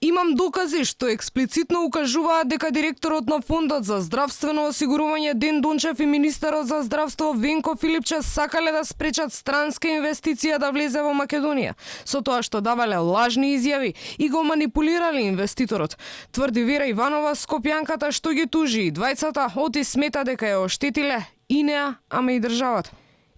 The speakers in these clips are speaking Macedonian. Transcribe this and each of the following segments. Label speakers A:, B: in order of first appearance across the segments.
A: Имам докази што експлицитно укажуваат дека директорот на Фондот за здравствено осигурување Ден Дончев и министерот за здравство Венко Филипче сакале да спречат странска инвестиција да влезе во Македонија, со тоа што давале лажни изјави и го манипулирале инвеститорот. Тврди Вера Иванова, скопјанката што ги тужи и двајцата, оти смета дека ја оштетиле и неа, ама и државата.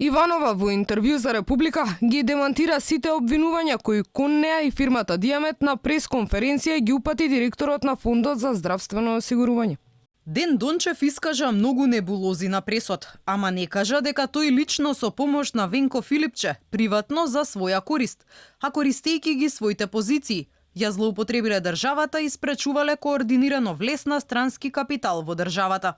A: Иванова во интервју за Република ги демантира сите обвинувања кои кон неа и фирмата Диамет на пресконференција ги упати директорот на Фондот за здравствено осигурување.
B: Ден Дончев искажа многу небулози на пресот, ама не кажа дека тој лично со помош на Венко Филипче, приватно за своја корист, а користејќи ги своите позиции, ја злоупотребиле државата и спречувале координирано влез на странски капитал во државата.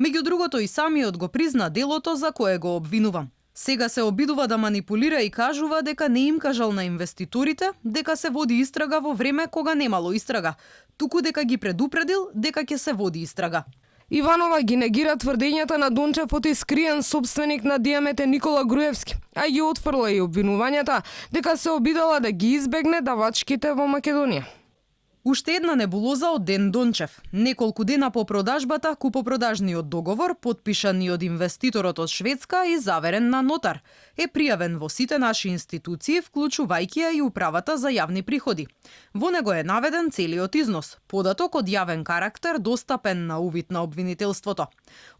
B: Меѓу другото и самиот го призна делото за кое го обвинувам. Сега се обидува да манипулира и кажува дека не им кажал на инвеститорите дека се води истрага во време кога немало истрага, туку дека ги предупредил дека ќе се води истрага.
A: Иванова ги негира тврдењата на Дончев и скриен собственик на Диамет Никола Груевски, а ги отфрла и обвинувањата дека се обидела да ги избегне давачките во Македонија.
B: Уште една небулоза од Ден Дончев. Неколку дена по продажбата, купопродажниот договор, подпишан и од инвеститорот од Шведска и заверен на нотар, е пријавен во сите наши институции, вклучувајќи ја и управата за јавни приходи. Во него е наведен целиот износ, податок од јавен карактер достапен на увид на обвинителството.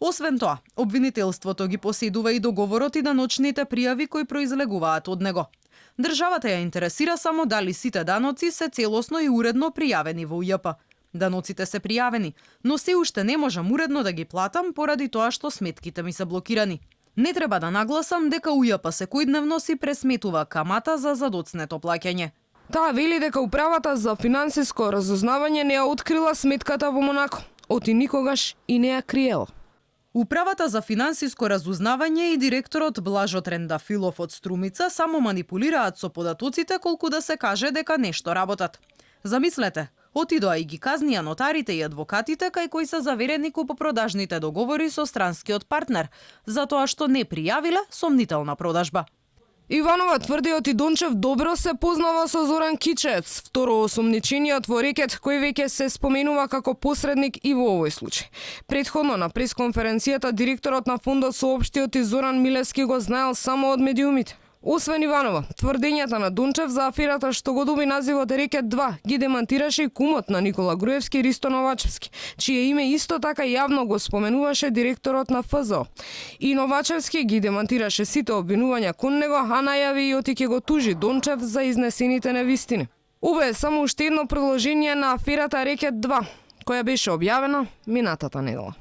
B: Освен тоа, обвинителството ги поседува и договорот и даночните пријави кои произлегуваат од него. Државата ја интересира само дали сите даноци се целосно и уредно пријавени во УЈП. Даноците се пријавени, но се уште не можам уредно да ги платам поради тоа што сметките ми се блокирани. Не треба да нагласам дека УЈП секојдневно си пресметува камата за задоцнето плаќање.
A: Таа вели дека управата за финансиско разузнавање не ја открила сметката во Монако, оти никогаш и не ја криела.
B: Управата за финансиско разузнавање и директорот Блажо Трендафилов од Струмица само манипулираат со податоците колку да се каже дека нешто работат. Замислете, отидоа и ги казнија нотарите и адвокатите кај кои се заверени купопродажните договори со странскиот партнер, затоа што не пријавиле сомнителна продажба.
A: Иванова тврди оти Дончев добро се познава со Зоран Кичец, второ осомничениот во рекет кој веќе се споменува како посредник и во овој случај. Претходно на пресконференцијата директорот на фондот соопшти оти Зоран Милевски го знаел само од медиумите. Освен Иванова, тврдењата на Дончев за аферата што го доби називот Рекет 2 ги демантираше и кумот на Никола Груевски Ристо Новачевски, чие име исто така јавно го споменуваше директорот на ФЗО. И Новачевски ги демантираше сите обвинувања кон него, а најави и оти ќе го тужи Дончев за изнесените невистини. Ова е само уште едно продолжение на аферата Рекет 2, која беше објавена минатата недела.